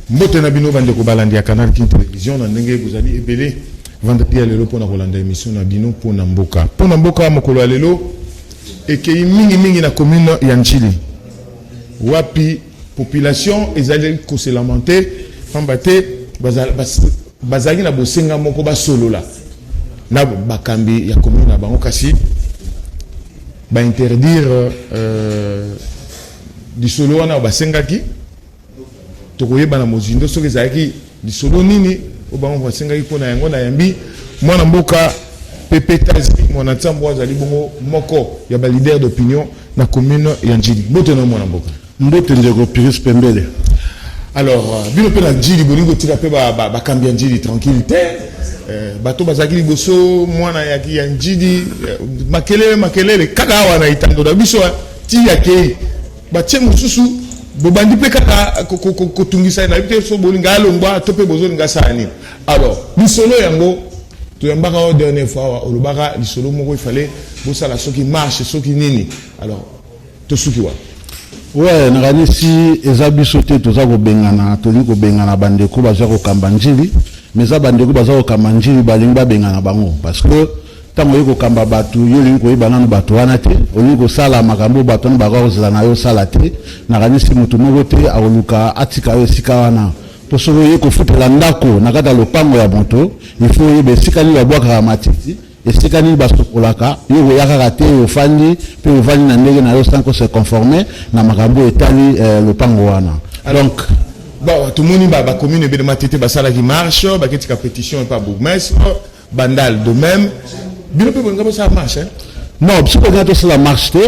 Mbote na bino bandeko balandi ya Canal Kin Television na ndenge bozali ebele vendredi ya lelo mpona kolanda emission na bino mpona mboka. Mpona mboka mokolo ya lelo ekei mingi mingi na commune ya Ndjili wapi population ezali ko se lamenter pamba te bazalaki na bosenga moko basolola na bakambi ya commune na bango, kasi ba interdire lisolo wana basengaki. Tokoyeba na mozindo soki ezalaki lisolo nini oyo bango basengaki mpona yango. Nayambi mwana mboka Pepe Tazi Mwana Nsambo, azali bongo moko ya ba leader d'opinion na commune ya Ndjili. Mbote na mwana mboka. Mbote, ndeko Piris Pembele. Alors, bino mpe na Ndjili bolingi kotika mpe bakambi ya Ndjili tranquille te. Bato bazalaki liboso mwana ya Ndjili, makelele makelele kaka awa na etando na biso ti akei, batie mosusu, bobandi mpe kaka kotungisa. Nayebi te so bolinga alongwa to mpe bozolinga asala nini. Alors, lisolo yango toyambaka oyo dernière fois awa, olobaka lisolo moko ifale bosala soki marche soki nini. Alors, tosuki wa? Ouais, nakanisi eza biso te toza kobengana, tolingi kobengana bandeko baza kokamba Njili, mais eza bandeko baza kokamba Njili balingi babengana bango, parce que ntango oyi kokamba bato, yo olingi koyeba nano bato wana te, olingi kosala makambo bato wana bakoka kozela na yo osala te. Nakanisi motu moko te akoluka atika yo esika wana, mpo soki oye kofutela ndako na kati ya lopango ya moto, il faut oyeba esika nini babwakaka matiti, esika nini basokolaka. Yo koya kaka te, ofandi mpe ovandi na ndenge na yo sans ko se conformer na makambo etali lopango wana. Donc bon, tomoni bacommune ebele, Matete basalaki marche, baketika pétition epa bourgmestre, Bandal de même. Bino mpe bolinga bosala marche, hein? Non, biso mpenza tosala marche te.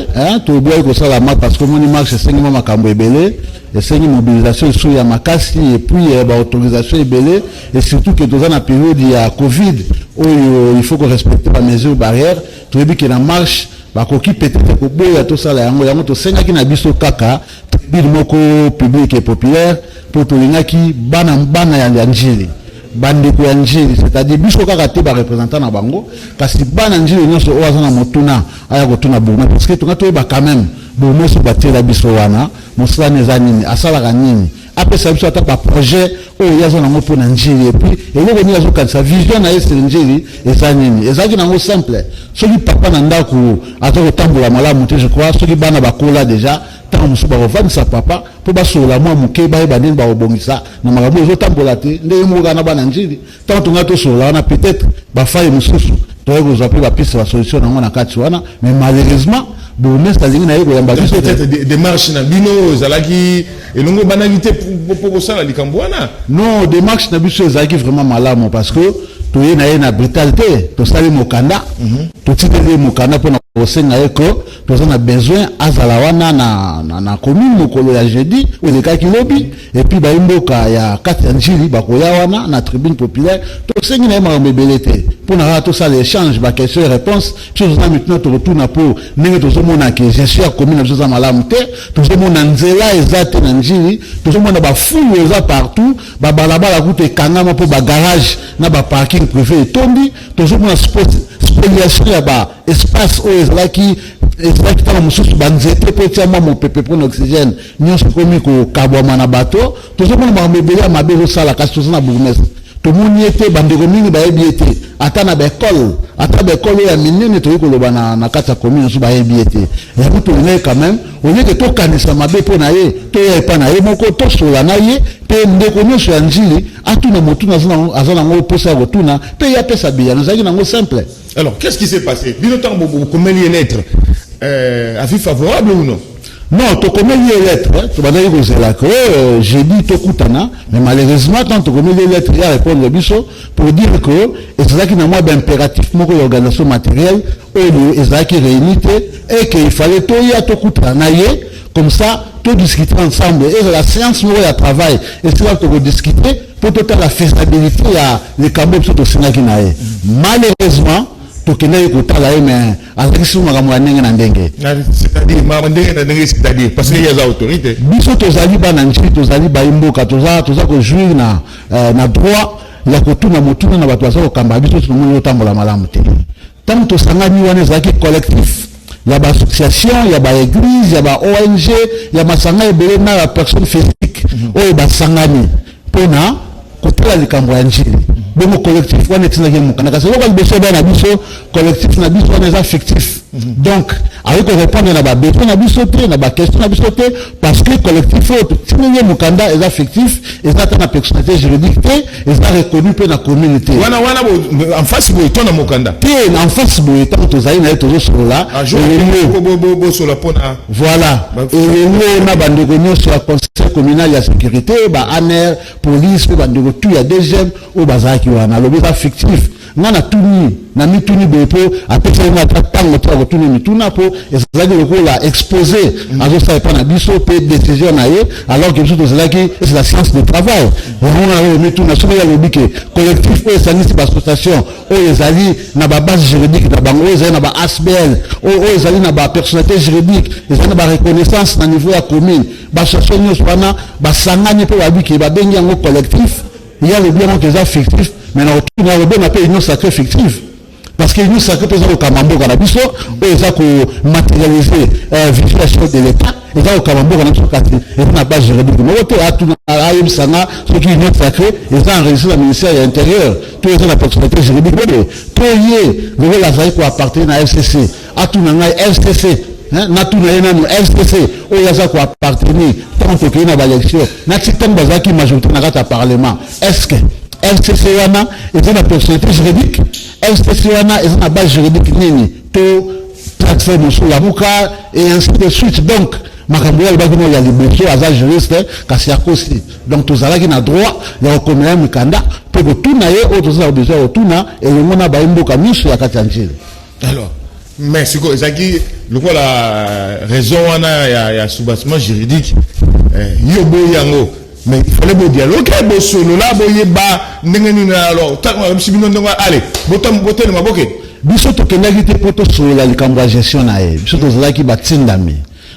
Toboyi kosala marche parce que omoni, marche esengi mwa makambo ebele, esengi mobilisation esu ya makasi et puis baautorisation ebele, et surtout que toza na période ya Covid oyo il faut korespecter bamesure barrière. Toyebi ke na marche bakoki peut-être koboya tosala yango. Yango tosengaki na biso kaka tribune moko publique et populaire, mpo tolingaki bana bana ya Njili, bandeko ya Njili, c'est-à-dire biso kaka te bareprésentant na bango, kasi bana Njili nyonso oyo aza na motuna aya kotuna bourgmestre, parce que tonga toyeba quand même bourgmestre batiela biso wana mosala eza nini, asalaka nini, apesa biso ata baprojet oyo ye aza nango mpo na Njili, et puis eloko nini azokanisa, vision na ye sur Njili eza nini. Ezalaki nango simple. Soki papa na ndako aza kotambola malamu te, je crois soki bana bakola déjà, ntango mosusu bakovandisa papa mpo basolola mwa moke, bayeba ndenge bakobongisa na makambo ezotambola te. Ndenge moko kaka na bana Njili, ntango tongai tosolola wana, peut-être bafaille mosusu toyei kozwa mpe bapiste basolution nango na kati wana, mais malheureusement bourgmestre alingi na ye koyamba biso. Peut-être démarche na bino ezalaki elongo ebanaki te mpo kosala likambo wana? Non, démarche na biso ezalaki vraiment malamu, parce que toye na ye na brutal te. Tosali mokanda, totikeli ye mokanda mpona kosenga ye ko toza na besoin azala wana na commune mokolo ya jeudi oyo elekaki lobi, et puis bayi mboka ya kati ya Njili bakoya wana na tribune populaire. Tosengi na ye makambo ebele te, mpona kaka tosala échange, baquestion et réponse. Biso toza mituna tokotuna, mpo ndenge tozomona ke gestion ya commune na biso eza malamu te, tozomona nzela eza te na Njili, tozomona bafulu eza partout, babalabala kutu ekangama mpo bagarage na baparking privé etondi, tozomona spoliation ya baespace oyo ezalaki ntango mosusu banzete mpo etia mwa mopepe mpona oxygène, nyonso ekomi kokabwama na bato. Tozomona makambo ebele ya mabe ezosala, kasi toza na bourgmestre, tomoni ete bandeko mingi bayebi ete ata na baekole, ata baekole oyo ya minene toyei koloba na kati ya commune nyonso bayebi ete. Yango tolingaki quand même, olieke tokanisa mabe mpo na ye, toya epa na ye moko, tosola na ye, mpe ndeko nyonso ya Njili atuna motuna aza nango mposa ya kotuna, mpe ye apesa biyano. Ezalaki nango simple. Alors, qu'est-ce qui s'est passé? Bino ntango bokomeli ye lettre, avis favorable ou non? Non, tokomeli ye lettre, tobandaki kozela ke jeudi tokutana, mais malheureusement tant tokomeli ye lettre, ya répondre biso pour dire que ezalaki na mwa baimpératif moko ya organisation matérielle oyo ezalaki réuni te, et que il fallait toya tokutana na ye, comme ça todiscuter ensemble, ezala séance moko ya travail esika tokodiscute mpo totala faisabilité ya likambo biso tosengaki na ye. Malheureusement tokendaki kotala ye, mais azalaki soki makambo ya ndenge na ndenge. C'est-à-dire makambo ndenge na ndenge, c'est-à-dire? Parce que ye aza autorité. Biso tozali bana Njili, tozali bayi mboka, toza kojouir na droit ya kotuna motuna na bato baza kokamba biso. Tomoni otambola malamu te. Ntango tosangani wana, ezalaki collectif ya baassociation, ya baéglise, ya ba ONG, ya masanga ebele na ya personne physique oyo basangani. Mpona kotala likambo ya Njili. Bongo collectif wana etindaki mokanda, kasi eloko ya liboso eba na biso, collectif na biso wana eza fictif. Donc akoki korépondre na babesoin na biso te, na baquestion na biso te, parce que collectif oyo totindeli ye mokanda eza fictif, eza ata na personnalité juridique te, eza reconnu mpe na commune te. Wana en face boye to na mokanda? Te, en face boye, ntango tozali na ye, tozosolola. Elongo bosola mpona Voilà, elongo na bandeko nyonso ya conseil communal ya sécurité, ba ANR, police, mpe bandeko tu ya deuxième oyo bazalaki wana. Alobi eza fictif. Nga natuni, na mituni boye, mpo apesaki nga ata ntango te ya kotuna mituna, mpo ezalaki lokola exposé azosala epa na biso mpe décision na ye, alors que biso tozalaki, c'est la séance de travail. Yango nga nakoki mituna: soki alobi ke collectif oyo esangisi baassociation oyo ezali na babase juridique na bango, oyo ezali na ba ASBL, oyo ezali na bapersonnalité juridique, ezali na bareconnaissance na niveau ya commune, baassociation nyonso wana basangani mpe babiki, babengi yango collectif, ye alobi yango ke eza fictif. Mais na kotuna, alobenga mpe union sacrée fictive, parce que union sacrée mpe eza kokamba mboka na biso, oyo eza komatérialiser vision ya chef de l'État, eza kokamba mboka na biso, kasi eza na base juridique moko te. Atuna, ayebisanga soki union sacrée eza enregistré na ministère ya Intérieur to eza na personnalité juridique boye. To ye lokola azali koappartenir na FCC, atuna ngai FCC, natuna ye nanu: FCC oyo aza koappartenir, ntango tokei na baélection, nati ntango bazalaki majorité na kati ya parlement, est ce que FCC wana eza na personnalité juridique? FCC wana eza na base juridique nini, to plateforme mosusu, Lamuka, et ainsi de suite? Donc makambo oyo alobaki no ya liboso, aza juriste kasi akosi. Donc tozalaki na droit ya kokomela ye mikanda mpe kotuna ye oyo tozala besoin ya kotuna, elongo na baye mboka nyonso ya kati ya Njili. Alors, mais sikoyo ezalaki lokola raison wana ya soubassement juridique, yo boyi yango, mais il fallait bodialogue, bosolola, boyeba ndenge nini. Alors ntango bayebisi bino ndenge, ale botelema, boke. Biso tokendaki te mpo tosolola likambo ya gestion na ye. Biso tozalaki batindami.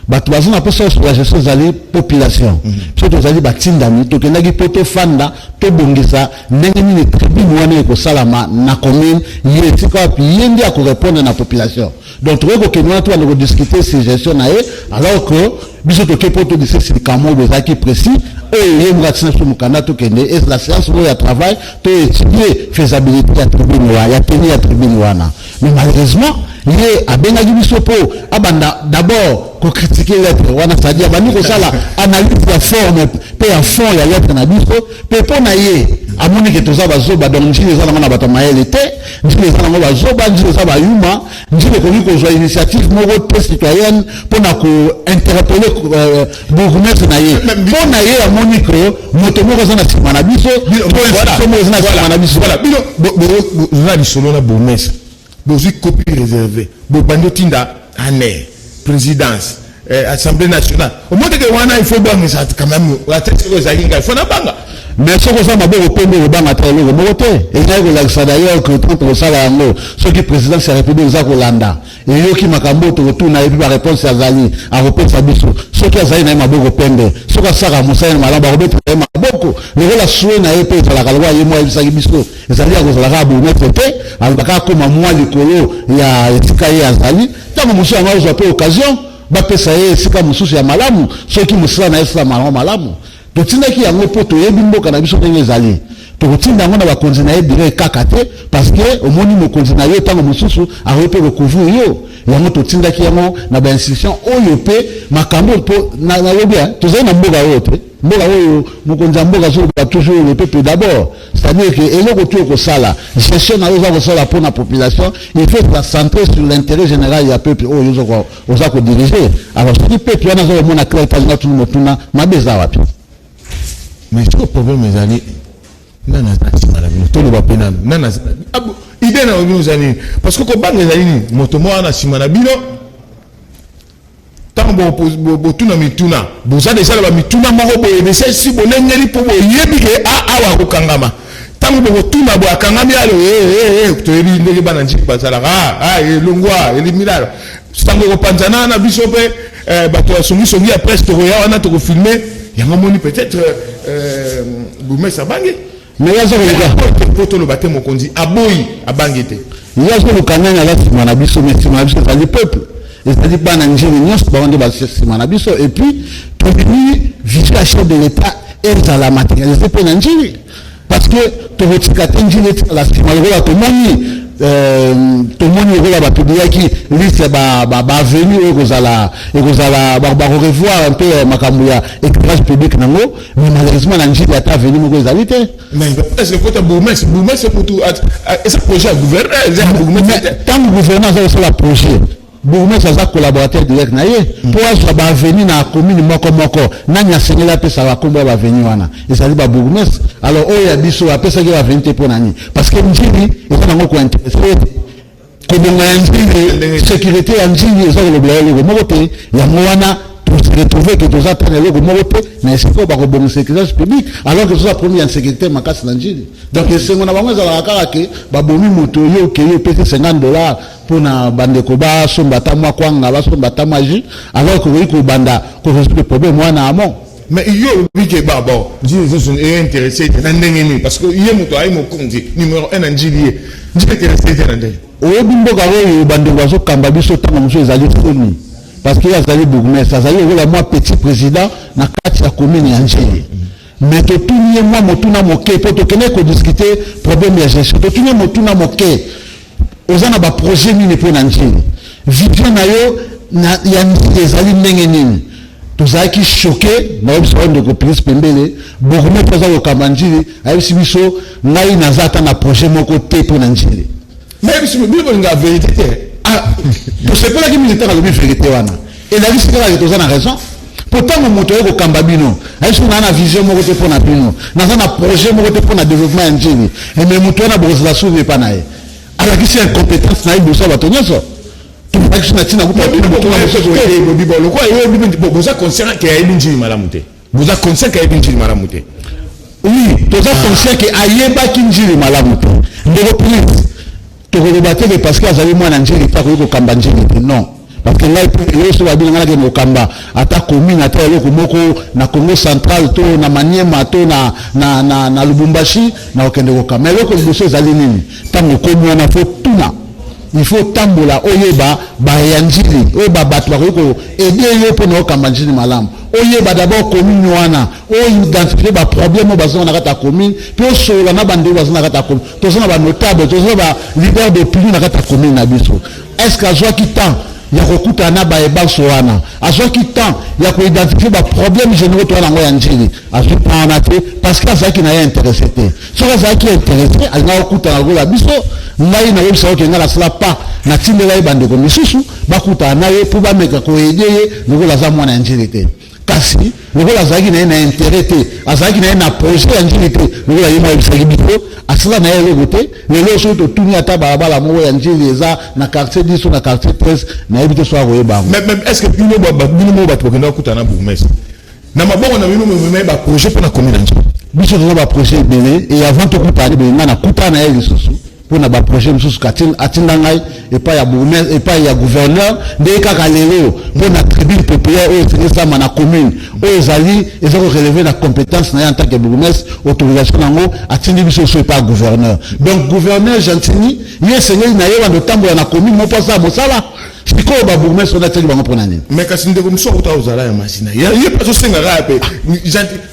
Bato baza na mposa kosolola gestion ezali population. Biso tozali batindami, tokendaki mpo tofanda, tobongisa ndenge nini tribune wana ekosalama na commune. Ye esika wapi ye nde akorépondre na population. Donc tokoki kokende wana, tobanda kodiscute sur gestion na ye, alors que biso toke mpo todiscute sur likambo oyo ezalaki précis, oyo ye moko atina biso mokanda. Tokende ezala séance oyo ya travail, to étudie faisabilité ya tribune wa ya tenue ya tribune wana. Mais malheureusement, ye abengaki biso mpo abanda d'abord kocritiquer lettre wana, c'est-à-dire abandi kosala analyse ya forme mpe ya fond ya lettre na biso, mpe mpo na ye amoni ke toza bazoba. Donc Njili eza nango na bato ya mayele te, Njili eza nango bazoba, Njili eza bayuma, Njili ekoki kozwa initiative moko te citoyenne mpona kointerpeller bourgmestre na ye. Mpo na ye amoni ke moto moko aza na nsima na biso, to institution moko eza na nsima na biso. Voilà, bino boza lisolo na bourgmestre, bozwi copie réservée, bobandi otinda ANR, présidence, Assemblée nationale. Omoteke wana, il faut bangisa quand même ata soki ezalaki ngai, faut nabanga. Mais soki oza maboko pembe, kobanga ta eloko moko te. Ezali kolakisa d'ailleurs que tant tokosala yango, soki présidence ya République eza kolanda, eyoki makambo oyo tokotuna ye, mpe baréponse azali akopesa biso. Soki azali na ye maboko pembe, soki asalaka mosala na malamu, akobetela ye maboko lokola sue na ye. Mpe ezalaka lokola ye mo ayebisaki biso, ezali ya kozala kaka bourgmestre te, alobaka akóma mwa likolo ya esika ye azali. Ntango mosusu yango azwa mpe occasion, bapesa ye esika mosusu ya malamu soki mosala na ye esala malamu malamu. Totindaki yango mpo toyebi mboka na biso ndenge ezali. Tokotinda yango na bakonzi na ye direct kaka te, parce que omoni mokonzi na yo, ntango mosusu akoki mpe kocouvrir yo. Yango totindaki yango na bainstitution oyo mpe makambo, mpo nalobi tozali na mboka oyo te, mboka oyo mokonzi ya mboka azoloba toujours le peuple d'abord, c'est-à-dire que eloko ti okosala, gestion na yo oza kosala mpo na population, il faut être centré sur l'intérêt général ya peuple oyo oza kodiriger. Alors soki peuple wana aza komona clair, mpe tunu motuna: mabe eza wapi? Mais sikoyo problème ezali, nani aza nsima na bino? Toloba mpe nanu, nani aza idée na bino eza nini? Parce que kobanga ezali nini? Moto moko wana nsima na bino, ntango botuna mituna, boza deja na bamituna moko boye, deja esi bolengeli mpo boyebi ke awa akokangama. Ntango bokotuna boye, akangami, alo toyebi ndenge bana Njili bazalaka, elongwa elimilalo, sango ekopanzana na biso mpe bato ya songisongi ya presse, tokoya wana, tokofilme yango. Moni peut-être bourgmestre abangi. Mais ye aza koluka Po toloba te mokonzi aboyi, abangi te. Ye azoluka nani aza nsima na biso, mais nsima na biso ezali peuple, ezali bana Njili nyonso, bango nde baza nsima na biso. Et puis tobimi vision ya chef de l'État. Ezala matérialisé mpe na Njili, parce que tokotika te Njili etikala nsima. Lokola tomoni lokola bapubliaki liste ya baavenue oyo ekozala bakorevoir un peu makambo ya éclairage public nango, mais malheureusement na Njili ata avenue moko ezali te. Mais est-ce que kota bourgmestre mutu eza projet ya gouverneur, eza ya bourgmestre te? Ntango gouverneur aza kosala projet, bourgmestre aza collaborateur direct na ye mpo azwa baavenue na commune moko moko. Nani asengeli apesaka bakombo ya baavenue wana? Ezali babourgmestre. Alors oyo ya biso apesaki baavenue te, mpo na nini? Parce que Njili eza nango kointéresser ete kobonga ya Njili, sécurité ya Njili eza kolobela eloko moko te. Yango wana tose retrouve ke toza tana eloko moko te na esika oyo bakobongisa éclairage public, alors que toza problème ya insécurité makasi na Njili. Donc esengo na bango ezalaka kaka ke babomi moto, yo okei, opesi 50 $ mpona bandeko basomba ata mwa kwanga, basomba ata mwa jus, alors que okoki kobanda korésoudre problème wana amont. Mais yo olobi ke ba bon, Njili ezoso intéressé te na ndenge nini? Parce que ye moto ayi mokonzi numéro 1 na Njili, ye Njili intéressé te na ndenge? Oyebi, mboka oyo, bandeko bazokamba biso, ntango mosusu ezali soni, parce que ye azali bourgmestre, azali lokola mwa petit président na kati ya commune ya Njili. Mais totuni ye mwa motuna moke mpo tokende kodiscuter problème ya gestion. Totuni ye motuna moke: oza na baprojet nini mpo na Njili? Vision na yo ya Njili ezali ndenge nini? Tozalaki choqué. Nayebisa oyo ndeko Prince Pembele, bourgmestre aza kokamba Njili, ayebisi biso: ngai naza ata na projet moko te mpo na Njili. Mais biso, bino bolingaka vérité te. Ah, tosepelaki mingi ntango alobi vérité wana. Elakisi kaka ke toza na raison, po ntango moto oye kokamba bino ayebisi naza na vision moko te mpo na bino, naza na projet moko te mpo na développement ya Njili, mais moto wana bokozala suvi epa na ye. Alakisi incompétence na ye liboso ya bato nyonso. Tozalaki na ntina kuta. Lokola yebi, boza conscient ke ayebi Njili malamu te? Boza conscient ke ayebi Njili malamu te? Oui, toza conscient ke ayebaki Njili malamu te. Ndeko Prince, tokoloba te ke parce que azali mwana Njili te, akoki kokamba Njili te. Non, parce que ngai mpe lelo so babina ngai nakende kokamba ata commune, ata eloko moko na Congo Central to na Maniema to na Lubumbashi, na kokende kokamba. Eloko liboso ezali nini? Ntango okomi wana, faut tuna, il faut tambola, oyeba baya Njili, oyeba bato bakoki koaider yo mpona okamba Njili malamu. Oyeba d'abord commune wana, oidentifie baproblème oyo baza na kati ya commune, mpe osolola na bandeko baza na kati ya commune. Toza na banotable, toza na baleader d'opinion na kati ya commune na biso. Est ce que azwaki temps ya kokutana na bayebanso wana? Azwaki temps ya koidentifie baproblème généraux toza nango ya Njili? Azwi temps wana te, parce que azalaki na ye intéressé te. Soki azalaki intéressé, alingaka kokutana lokola biso. Ngai nayebisa oke ngai nasala pa, natindela ye bandeko misusu bakutana na ye mpo bameka koaider ye lokola aza mwana ya Njili te. Kasi lokola azalaki na ye na intérêt te, azalaki na ye na projet ya Njili te, lokola ye mo ayebisaki biso, asala na ye eloko te. Lelo soki totuni ata balabala moko ya Njili eza na quartier 10 na quartier 13, nayebi te so akoyeba yango. Mais est ce que bino moko bato bakenda kokutana na bourgmestre, na maboko na bino momema baprojet mpona commune ya Njili? Biso toza baprojet ebele. Et avant tokutana ebele, ngai nakutana na ye lisusu mpona baprojet mosusu atinda ngai epai ya bourgmestre, epai ya gouverneur. Ndenge kaka lelo mpona tribune populaire oyo esengisama na commune, oyo ezali eza korelever na compétence na ye en tant que bourgmestre, autorisation nango atindi biso so epai ya gouverneur. Donc gouverneur Gentini, ye esengeli na ye bando otambola na commune moko asala mosala. Sikoyo babourgmestre wana atiaki bango mpona nini? Mais kasi ndeko mosusu akuta kozala ya Masina, ye mpe azosengaka ya mpe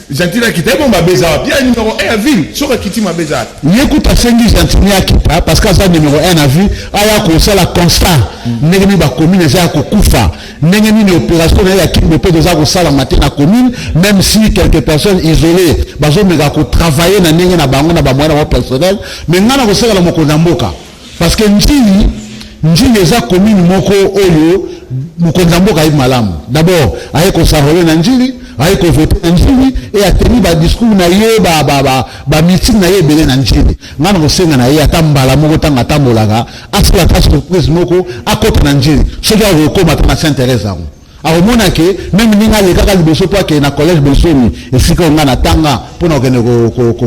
Gentili akita. Ye bo mabe eza wapi? Ya numéro 1 ya ville, soki akiti, mabe eza wapi? Ye kuta asengi Gentini akita parce que aza numéro 1 na ville, aya kosala constat ndenge nini bacommune eza ya kokufa, ndenge nini opération na ye ya Kimbo mpe toza kosalama te na commune, même si quelques personnes isolées bazomeka kotravailler na ndenge na bango, na bamoyen na bango personnel. Mais ngai na kosengela mokonzi ya mboka, parce que Njili eza commune moko oyo mokonzi ya mboka ayebi malamu. D'abord aye kos'enrôler na Njili, aye kovote na Njili e ateni badiscours na ye, bameeting na ye ebele na Njili. Ngai na kosenga na ye, ata mbala moko ntango atambolaka, asala ata surprise moko, akɔta na Njili. Soki akokóma ata na Sainte Thérèse yango, akomona ke même ndenge alekaka liboso mpo akende na collège Bonsomi, esika oyo ngai natanga, mpona kokende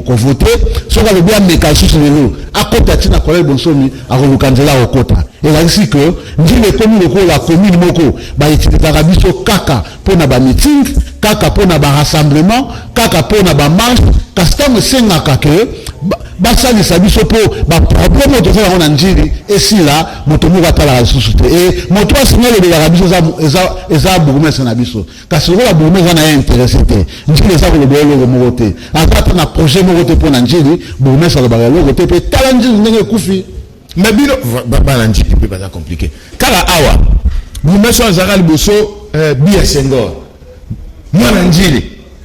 kovote, soki alobi ameka lisusu lelo, akɔta ntina collège Bonsomi, akoluka nzela akokɔta. Ezalisi ke Njili ekomi lokola commune moko bautilisaka biso kaka mpona bameeting, kaka mpona barassemblement, kaka mpona bamarche. Kasi ntango esengaka ke Basalisa biso mpo baproblème oyo toza yango na Njili esila. Moto moko atalaka lisusu te e moto asinga alobelaka biso eza bourgmestre na biso. Kasi lokola bourgmestre aza na ye intéressé te, Njili eza kolobela eloko moko te, aza ata na projet moko te mpo na Njili. Bourgmestre alobaka eloko te mpe tala Njili ndenge ekufi. Mais bino bana Njili mpe baza compliqué. Kaka awa, bourgmestre azalaka liboso, Biya Senghor, mwana Njili,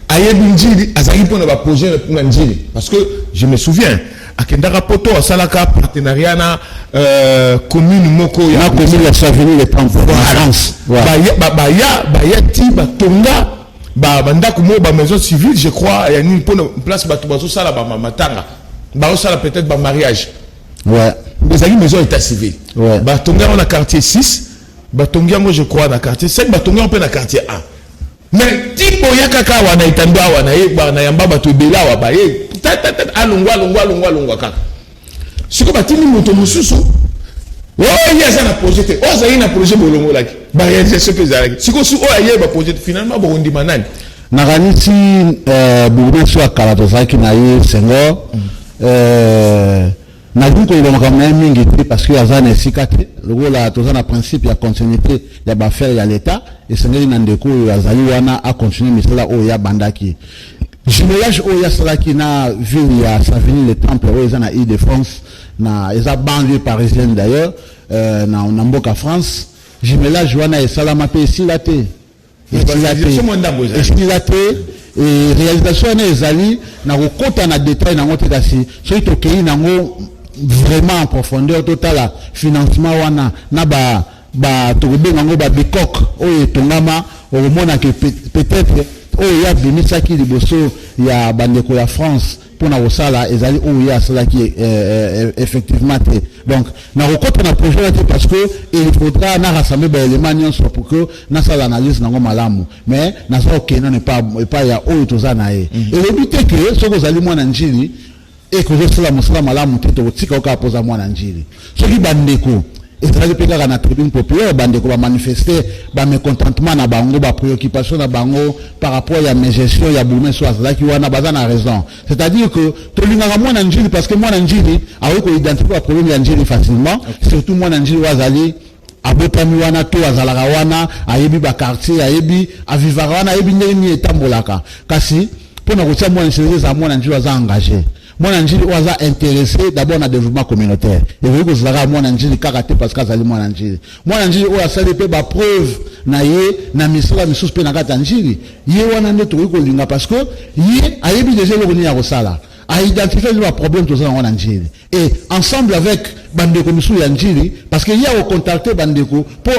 ayebi Njili, azalaki mpona baprojet na Njili, parce que je me souviens akendaka Poto, asalaka partenariat na commune moko ya na commune ya Savigny le Temple na France. Baya ti batonga bandako moko, bamaison civile, je crois, ya nini, mpona place bato bazosala bamatanga, bazosala peut-être bamariage. Ezalaki maison état civil. Batongi yango na quartier 6, batongi yango, je crois, na quartier 5, batongi yango mpe na quartier 1. Mais ti boya kaka awa na etando awa na ye, na yamba bato ebele awa, baye, alongwa, alongwa, alongwa, alongwa kaka. Sikoyo batindi moto mosusu oyo ye aza na projet te. Oyo azalaki na projet, bolongolaki, baréalisation mpe ezalaki. Sikoyo su oyo ayeba projet te, finalement bokondima nani? Nakanisi bourgmestre ya kala tozalaki na ye, Senghor, nalingi koloba makambo na ye mingi te parce que aza na esika te. Lokola toza na principe ya continuité ya baaffaire ya l'État, esengeli na ndeko oyo azali wana acontinue misala oyo abandaki. Jumelage oyo asalaki na ville ya Savigny le Temple, oyo eza na Ile de France, na eza banlieue parisienne d'ailleurs, na mboka France, jumelage wana esalama mpe esila te. Esila te. Réalisation wana ezali na kokɔta na détail nango te, kasi soki tokei nango vraiment en profondeur, totala financement wana na ba tokobenga yango babicoque oyo etongama, okomona ke peut-être oyo ye abimisaki liboso ya bandeko ya France mpona kosala ezali oyo ye asalaki effectivement te. Donc nakokɔta na projet wana te parce que il faudra na rassembler baélément nyonso pour que nasala analyse nango malamu. Mais naza kokende nano epai ya oyo toza na ye. Elobi te ke soki ozali mwana Njili ekozosala mosala malamu te, tokotika yo kaka mpoza mwana Njili. Soki bandeko ezalaki mpe kaka na tribune populaire, bandeko bamanifeste bamécontentement na bango, bapréoccupation na bango par rapport ya mégestion ya bourgmestre oyo azalaki wana, baza na raison. C'est-à-dire que tolingaka mwana Njili parce que mwana Njili akoki koidentifie baproblème ya Njili facilement, surtout mwana Njili oyo azali abotami wana to azalaka wana, ayebi baquartier, ayebi, avivaka wana, ayebi ndenge nini etambolaka. Kasi mpona kotia mwana Njili, ezala mwana Njili aza engagé, mwana Njili oyo aza intéressé d'abord na développement communautaire. Ekoki kozala kaka mwana Njili kaka te parce que azali mwana Njili. Mwana Njili oyo asali mpe bapreuve na ye na misala misusu mpe na kati ya Njili, ye wana nde tokoki kolinga parce que ye ayebi déjà eloko nini ya kosala, aidentifie nde baproblème toza nango na Njili et ensemble avec bandeko misusu ya Njili, parce que ye akocontacte bandeko. Mpo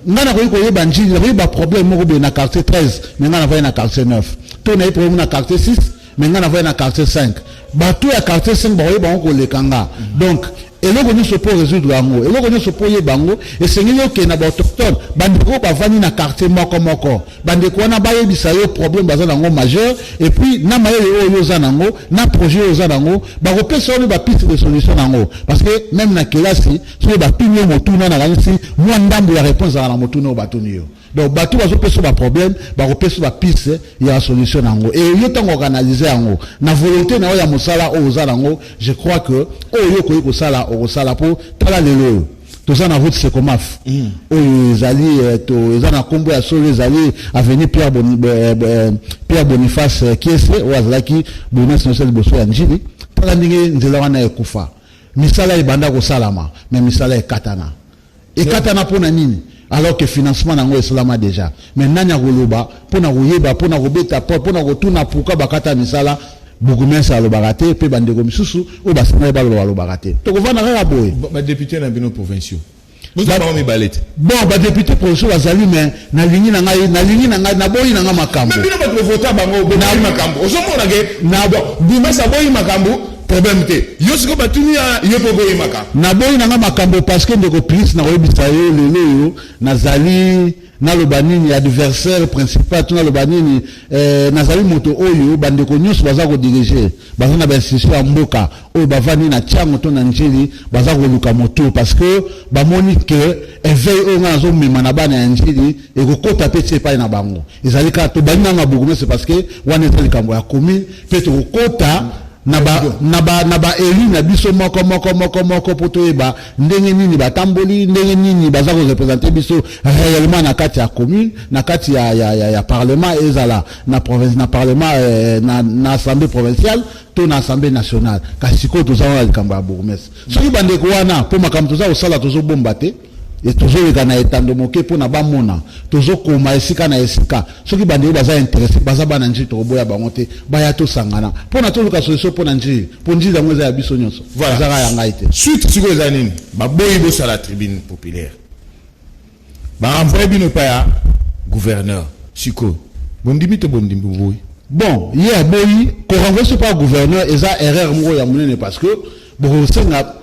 ngai nakoki koyeba Njili, nakoki baproblème moko boye na quartier 13, mais ngai navandi na quartier 9, to nayebi problème na quartier 6, mais ngai navandi na quartier 5. Bato ya quartier 5 bakoyeba yango koleka nga. Donc eloko nyonso mpo résoudre yango, eloko nyonso mpo oyeba yango, esengeli okende na baautochtone, bandeko oyo bavandi na quartier moko moko. Bandeko wana bayebisa yo problème baza nango majeur, et puis na mayele oyo oza nango, na projet oyo oza nango, bakopesa yo mpe bapiste de solution nango. Parce que même na kelasi, soki batuni yo motuna, nakanisi mwa ndambo ya réponse ezala na motuna oyo batuni yo. Donc bato bazopesa baproblème, bakopesa bapiste ya solution nango. E yo ntango okanalize yango na volonté na oyo ya mosala oyo oza nango, je crois que oyo yo okoki kosala, okosala. Mpo tala lelo oyo toza na route Secomaf oyo ezali eza na nkombo ya solo, ezali avenue Pierre Boniface Kiese, oyo azalaki bourgmestre nyonso liboso ya Njili. Tala ndenge nzela wana ekufa. Misala ebanda kosalama, mais misala ekatana. Ekatana mpona nini, alors que financement nango esalama déjà? Mais nani akoloba mpona koyeba, mpona kobeta porte, mpona kotuna pourquoi bakata misala? Bourgmestre alobaka te, mpe bandeko misusu oyo basengaki baloba balobaka te. Tokovanda kaka boye. Badéputé na bino provinciaux, boza bango mibale te? Bon, badéputé provinciaux bazali, mais nalingi na ngai, nalingi na ngai, naboyi na ngai makambo. Mais bino bato bovota bango, boboyi makambo. Ozomona ke bourgmestre aboyi makambo, problème te. Yo sikoyo batuni ya yo mpo oboyi makambo. Naboyi na ngai makambo parce que, ndeko Plis, nakoyebisa yo, lelo oyo nazali, naloba nini, adversaire principal to naloba nini, nazali moto oyo bandeko nyonso baza kodirige, baza na bainstitution ya mboka, oyo bavandi na Tiango to na Njili, baza koluka moto parce que bamoni ke éveil oyo ngai nazomema na bana ya Njili ekokɔta mpe ti epai na bango. Ezali kaka tobandi nanga bourgmestre parce que wana eza likambo ya commune mpe tokokɔta. Na ba na ba na ba élu na biso moko moko moko moko mpo toyeba ndenge nini batamboli, ndenge nini baza koreprésenter biso réellement na kati ya commune, na kati ya parlement, ezala na province, na parlement, na assemblée provinciale to na assemblée nationale. Kasi sikoyo toza wana, likambo ya bourgmestre, soki bandeko wana, mpo makambo toza kosala, tozobomba te, tozoleka na etando moke mpona bamona, tozokoma esika na esika. Soki bandeko baza intéressé, baza bana Njili, tokoboya bango te. Baya, tosangana mpona toluka solution mpona Njili, mpo Njili yango eza ya biso nyonso, ezaka ya ngai te. Suite sikoyo eza nini? Baboyi bosala tribune populaire, barenvoyer bino epai ya gouverneur. Sikoyo bondimi to bondimi, boboyi? Bon, ye aboyi korenvoyer so pa gouverneur, eza erreur moko ya monene, parce que bokosenga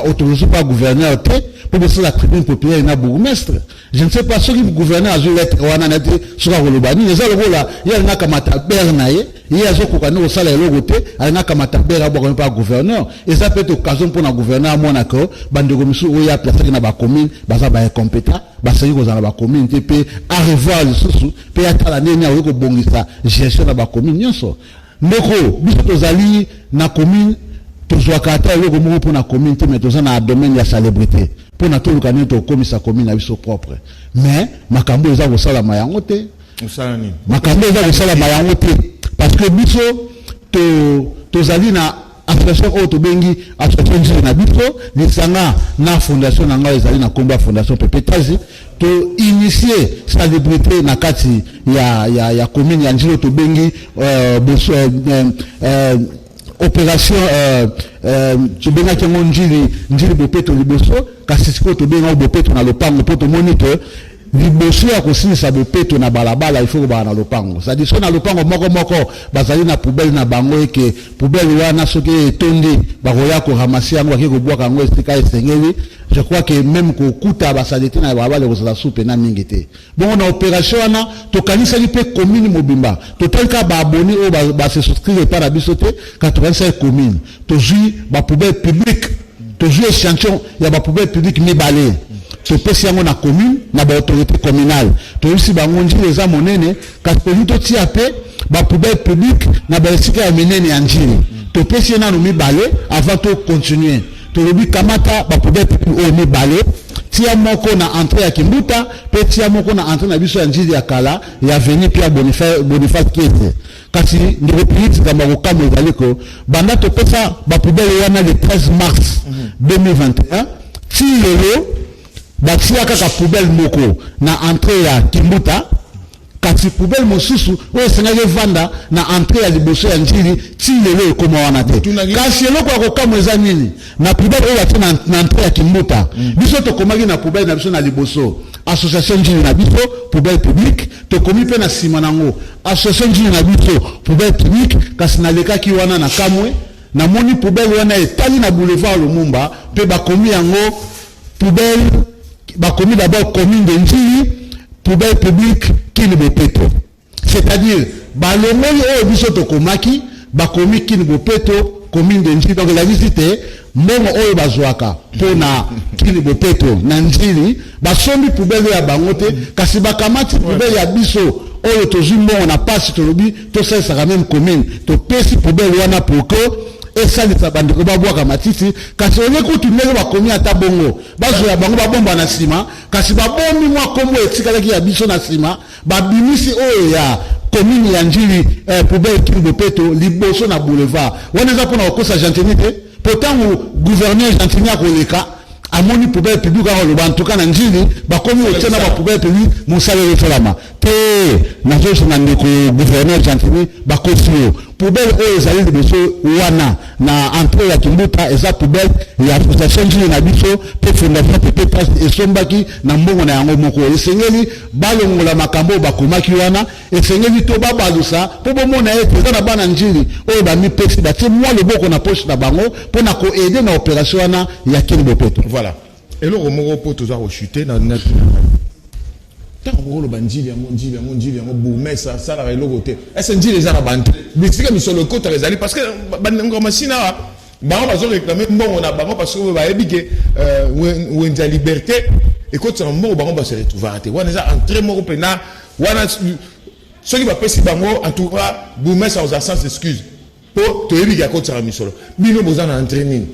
autorisation pa gouverneur te mpo bosala tribune populaire na bourgmestre. Je ne sais pas soki gouverneur azwi lettre wana na te, soki akoloba nini. Eza lokola ye alingi akamata bere na ye, ye azokoka nde kosala eloko te, alingi akamata bere abwaka mpa gouverneur. Eza peut-être occasion mpona gouverneur amona ke bandeko misusu oyo aplaçaki na bacommune baza baincompétent, basengi kozala na bacommune te, mpe arevoir lisusu mpe atala ndenge akoki kobongisa gestion na bacommune nyonso. Ndeko, biso tozali na commune, tozwaka ata eloko moko mpona commune te, mais toza na domaine ya salubrité mpona toluka nini tokomisa commune na biso propre. Mais makambo eza kosalama yango te. Osala nini? Makambo eza kosalama yango te, parce que biso tozali na association oyo tobengi Association Njili na Biso, lisanga na fondation na ngai ezali na nkombo ya Fondation Pepe Tazi. Toinitier salubrité na kati ya commune ya Njili oyo tobengi boso, opération tobengaki yango Njili Bopeto liboso, kasi sikoyo tobengi bopeto na lopango, mpo tomoni ke liboso ya kosilisa bopeto na balabala, il faut kobala na lopango. C'est-à-dire soki na lopango moko moko bazali na poubelle na bango, eke poubelle wana soki etondi, bakoya koramasser yango, bake kobwaka yango esika esengeli. Je crois que même kokuta basaleté na balabala ekozala su mpena mingi te. Bongo na opération wana, tokanisaki mpe commune mobimba. Totali kaka baabonnés oyo base souscrire epai na biso te, kasi tokanisaki commune. Tozwi bapoubelle publique, tozwi échantillon ya bapoubelle publique mibale, topesi yango na commune, na baautorité communale. Toyebisi bango: Njili eza monene, kasi tolingi totia mpe bapoubelle publique na baesika ya minene ya Njili. Topesi ye nano mibale avant tocontinuer. Tolobi: kamata bapoubelle publique oyo mibale, tia moko na entrée ya Kimbuta mpe tia moko na entrée na biso ya Njili ya kala, ya avenue Pierre Boniface Kiese. Kasi ndeko Piliti, likambo ya kokamwa ezali ko banda topesa bapoubelle wana le 13 mars 2021 ti lelo, batia kaka poubelle moko na entrée ya Kimbuta, kasi poubelle mosusu oyo esengaki evanda na entrée ya liboso ya Njili, ti lelo ekóma wana te. Kasi eloko ya kokamwa eza nini? Na poubelle oyo batie na entrée ya Kimbuta, biso tokomaki na poubelle na biso na liboso, Association Njili na Biso, poubelle publique. Tokomi mpe na nsima nango, Association Njili na Biso, poubelle publique. Kasi nalekaki wana na kamwe, namoni poubelle wana etali na boulevard Lumumba, mpe bakomi yango poubelle, bakomi d'abord commune de Njili, poubelle publique Kini Bopeto. C'est-à-dire balongoli oyo biso tokomaki, bakomi Kini Bopeto, commune de Njili. Donc elakisi te mbongo oyo bazwaka mpo na Kini Bopeto na Njili, basombi poubelle oyo ya bango te, kasi bakamati poubelle ya biso oyo tozwi mbongo na pasi. Tolobi tosalisaka même commune, topesi poubelle wana pour que esalisa bandeko babwaka matiti. Kasi oye kutu ndenge bakomi ata bongo, bazwa bango babomba na nsima, kasi babombi mwa kombo etikalaki ya biso na nsima, babimisi oyo ya commune ya Njili, poubelle Kini Bopeto liboso na boulevard wana. Eza mpona kokosa Gentini te, po ntango gouverneur Gentini akoleka, amoni poubelle publique, akoloba: en tout cas na Njili bakomi kotia na bapoubelle publique, mosala ezosalama te. Nazosenga ndeko gouverneur Gentini, bakosi yo. Poubelle oyo ezali liboso wana na entrée ya Kimbuta eza poubelle ya Association Njili na Biso mpe Fondation Pepe Pasi esombaki na mbongo na yango moko. Esengeli balongola makambo oyo bakomaki wana, esengeli to babalusa mpo bomona ete eza na bana Njili oyo bamipesi, batie mwa loboko na poche na bango mpo na koaider na opération wana ya Kini Bopeto. Voilà, eloko moko mpo toza kochuter na ntango kokoloba Njili yango, Njili yango, Njili yango, bourgmestre asalaka eloko te. Ese Njili eza na bantu bisika misolo ekotaka ezali, parce que bandeko masina awa, bango bazoréclamer mbongo na bango, parce que bayebi ke wenze ya Liberté ekotisaka mbongo, bango base retrouvaka te. Wana eza entrée moko mpena wana, soki bapesi bango, en tout cas bourgmestre akozala sans excuse. Mpo toyebi ke akotisaka misolo. Bino boza na entrée nini?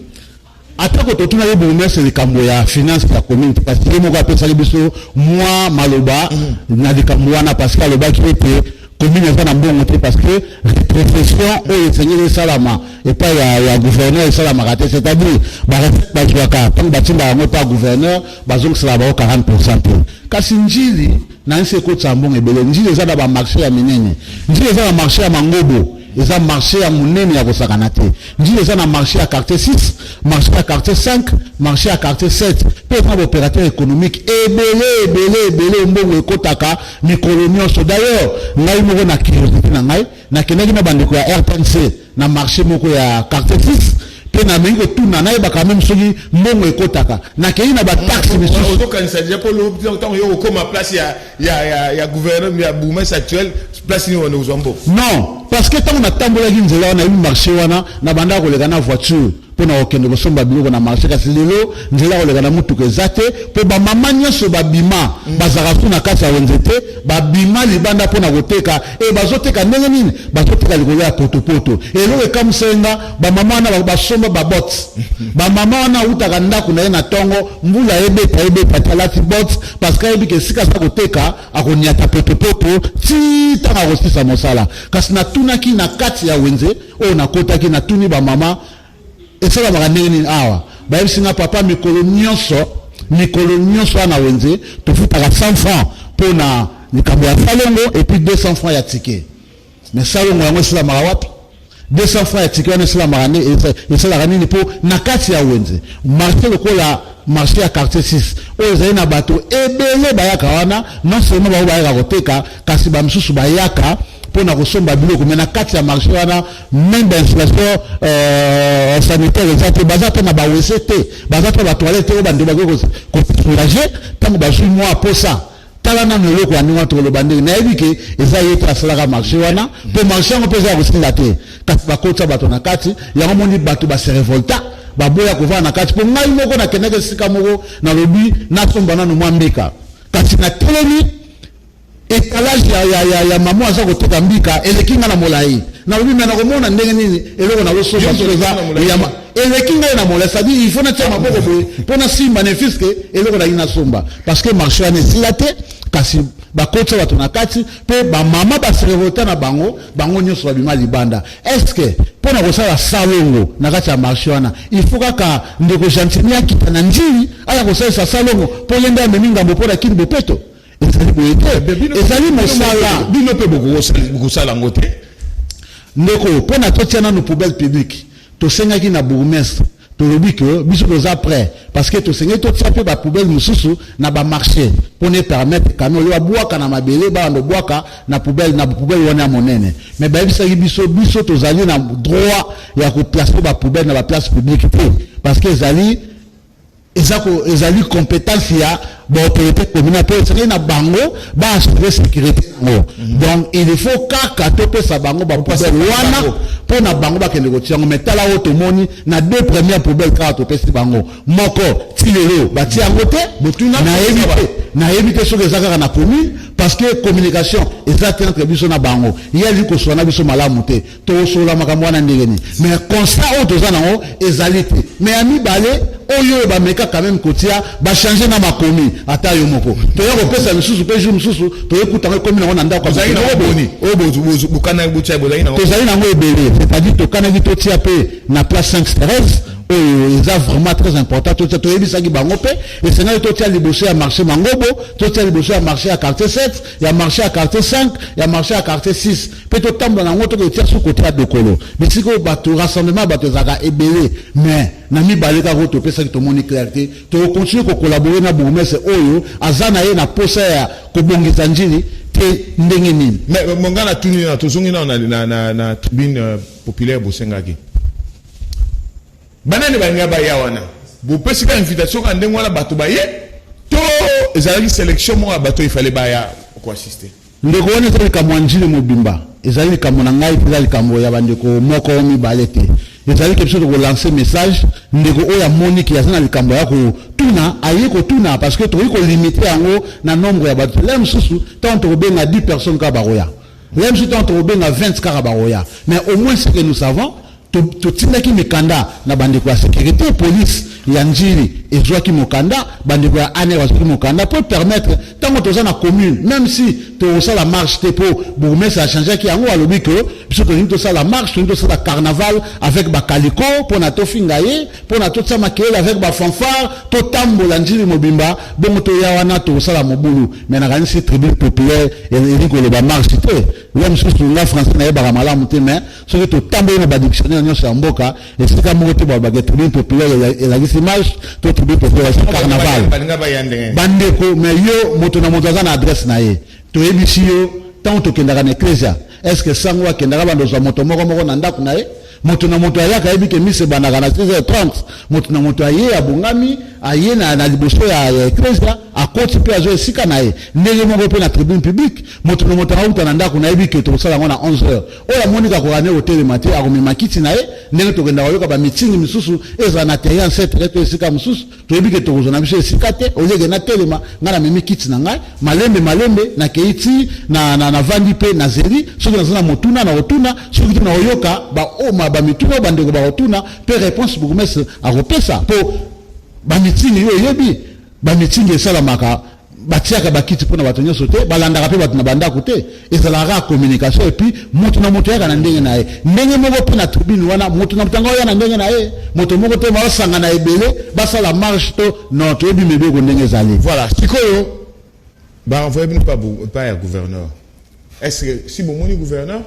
Atako totunaki bourgmestre likambo ya finance ya commune te, kasi ye moko apesaki biso mwa maloba na likambo wana, parce que alobaki ete commune eza na mbongo te, parce que rétrocession oyo esengeli esalama epai ya gouverneur esalamaka te. C'est-à-dire barecettes bazwaka, ntango batindaka yango epai ya gouverneur, bazongiselaka bango 40 te. Kasi Njili na nsi ekotisa mbongo ebele. Njili eza na bamarché ya minene. Njili eza na marché ya Mangobo, eza marché ya monene ya kosakana te. Njili eza na marché ya quartier 6, marché ya quartier 5, marché ya quartier 7, mpe eza na baopérateur économique ebele ebele ebele. Mbongo ekotaka mikolo nyonso. D'ailleurs, ngai moko, na curiosité na ngai, nakendaki na bandeko ya RTNC na marché moko ya quartier 6, mpe namengi kotuna, nayebaka même soki mbongo ekotaka. Nakei na bataxe misusu. Ozokanisa déjà mpo ntango yo okóma place ya gouverneur, ya bourgmestre actuel, place nini wana ozwa mbongo? Non, parce que ntango natambolaki nzela wana, yebi marché wana, na bandaka koleka na voiture mpona kokende kosomba biloko na marché. Kasi lelo nzela koleka na mutuka eza te, mpo bamama nyonso babima, bazalaka su na kati ya wenze te, babima libanda mpona koteka. E bazoteka ndenge nini? Bazoteka likolo ya potopoto. Eloko ekamusenga, bamama wana basomba babottes. Bamama wana awutaka ndako na ye na ntongo, mbula ebeta ebeta te, alati botte, parce que ayebi ke esika aza koteka akoniata potopoto ti ntango akosisa mosala. Kasi natunaki na kati ya wenze oyo nakotaki, natuni bamama: esalamaka ndenge nini awa? Bayebisi nga: papa, mikolo nyonso, mikolo nyonso wana na wenze tofutaka 100 francs mpona likambo ya salongo et puis 200 francs ya ticket. Mais salongo yango esalamaka wapi? 200 francs ya ticket wana esalamaka nde esalaka nini? Mpo na kati ya wenze, marché lokola marché ya quartier 6 oyo ezali na bato ebele bayaka wana, non seulement bango bayaka koteka, kasi bamisusu bayaka mpona kosomba biloko. Mais na kati ya marché wana, même bainstallation sanitaire eza te. Baza mpe na baWC te, baza mpe batoilette te oyo bandeko bakoki kosoulager ntango bazwi mwa posa. Tala nano eloko ya ndenge wana, tokoloba ndenge nayebi ke eza ye te asalaka marché wana, mpo marché yango mpe eza ya kosinga te, kasi bakotisa bato na kati yango. Moni bato base révolter, baboya kovanda na kati. Mpo ngai moko nakendaki esika moko, nalobi nasomba nano mwa mbika, kasi natelemi, étalage ya mama aza koteka mbika eleki nga na molai. Nalobi: me nakomona ndenge nini eloko nazosomba soki eza eleki ngai na molai? C'est-à-dire il faut natia maboko boye mpo nasimba ne fût-ce que eloko nalingi nasomba, parce que marché wana esila te, kasi bakotisa bato na kati. Mpe bamama base révolter na bango, bango nyonso babima libanda. Est ce que mpo na kosala salongo na kati ya marché wana, il faut kaka ndeko Gentini akita na Njili aya kosalisa salongo, mpo ye nde amemi ngambo mpo na Kini bopeto? Ezali boye te, ezali mosala. Bino mpe bokosala yango te? Ndeko, mpo na totia nanu poubelle publique, tosengaki na bourgmestre, tolobi ke biso toza prêt, parce que tosengeli totia mpe bapoubelle mosusu na bamarché mpona epermettre camion oyo babwaka na mabele, babanda obwaka na poubelle wana ya monene. Mais bayebisaki biso: biso tozali na droit ya koplacer bapoubelle na baplace publique te, parce que ezali compétence ya baautorité communale, mpe esengeli na bango baassurer sécurité yango. Donc il faut kaka topesa bango bapoubelle wana mpo na bango bakende kotia yango. Mais tala oyo tomoni na deux premières poubelles kaka topesi bango, moko ti lelo batia yango te. Nayebi te, nayebi te soki eza kaka na commune, parce que communication eza te entre biso na bango. Ye ali kosola na biso malamu te. Tokosola makambo wana ndenge nini? Mais constat oyo toza nango ezali te. Mais ya mibale oyo bameka quand même kotia, bachanger na makomi. Ata yo moko, toya kopesa misusu, mpe jour mosusu toyekutango ekomi nango na ndako. Tozali nango ebele. C'est-à-dire tokanaki totia mpe na place 5 Thérèse oyo eza vraiment très important. Totia, toyebisaki bango mpe esengeli totia liboso ya marché Mangobo, totia liboso ya marché ya quartier 7, ya marché ya quartier 5, ya marché ya quartier 6, mpe totambola nango, tokotia su kote ya Dokolo, bisika oyo bato, rassemblement ya bato ezalaka ebele. Mais na mibale kaka oyo topesaki, tomoni clair te. Tokocontinuer kocollaborer na bourgmestre oyo aza na ye na posa ya kobongisa Njili te ndenge nini. Mais monga na tuni na tozongi na tribune populaire, bosengaki banani balinga baya wana? Bopesi ka invitation kaka ndenge wana bato baye, to ezalaki sélection moko ya bato ifale baya koassister? Ndeko, wana eza likambo ya Njili mobimba, ezali likambo na ngai mpe eza likambo ya bandeko moko mibale te. Ezali ke biso tokolancer message. Ndeko oyo amoniki aza na likambo ya kotuna, aye kotuna, parce que tokoki kolimiter yango na nombre ya bato. Le mosusu, ntango tokobenga 10 personnes kaka bakoya. La mosusu ntango tokobenga 20 kaka bakoya. Mais au moins, ce que nous savons, totindaki mikanda na bandeko ya sécurité. Police ya Njili ezwaki mokanda, bandeko ya ANR bazwaki mokanda mpo permettre ntango toza na commune, même si tokosala marche te, mpo bourgmestre achangeaki yango, alobi ke biso tolingi tosala marche, tolingi tosala carnaval avec bakaliko mpona tofinga ye, mpona totia makelele avec bafanfare, totambola Njili mobimba, bongo toya wana tokosala mobulu. Mais nakanisi tribune populaire elingi koloba marche te. Ya mosusu, nga français nayebaka malamu te, mais soki totamboli na badictionnaire nyonso ya mboka, esika moko te balobaka tribune populaire elakisi marche to tribune populaire elakisi carnaval. Balinga baya ndenge? Bandeko, mais yo, moto na moto aza na adresse na ye. Toyebisi yo, ntango tokendaka na ecclesia, est ce que sango akendaka bando ozwa moto moko moko na ndako na ye? Moto na moto ayaka, ayebi ke misa ebandaka na 6h30. Moto na moto aye, abongami, aye na liboso ya ecclesia, akoti mpe azwa esika na ye. Ndenge moko mpe na tribune publique, moto na moto akauta na ndako, nayebi ke tokosala yango na 11 heures. Oyo amoni kakoka ne kotelema te, akomema kiti na ye. Ndenge tokendaka koyoka bameeting misusu, ezala na terrain ancêtre to esika mosusu, toyebi ke tokozwa na biso esika te. Olieke natelema, ngai namemi kiti na ngai, malembe malembe nakei ti navandi mpe nazeli. Soki naza na motuna, na kotuna. Soki te, na koyoka bamituna oyo bandeko bakotuna mpe réponse bourgmestre akopesa. Mpo bameeting oyo, oyebi, bameeting esalamaka, batiaka bakiti mpona bato nyonso te, balandaka mpe bato na bandako te. Ezalaka kaka communication, et puis moto na moto ayaka na ndenge na ye. Ndenge moko mpe na tribune wana, moto na moto yango oya na ndenge na ye. Moto moko te baosanga na ebele basala marche to non. Toyebi mibeko ndenge ezali. Voilà. Sikoyo barenvoye bino pa ya gouverneur. Est ce que si bomoni gouverneur?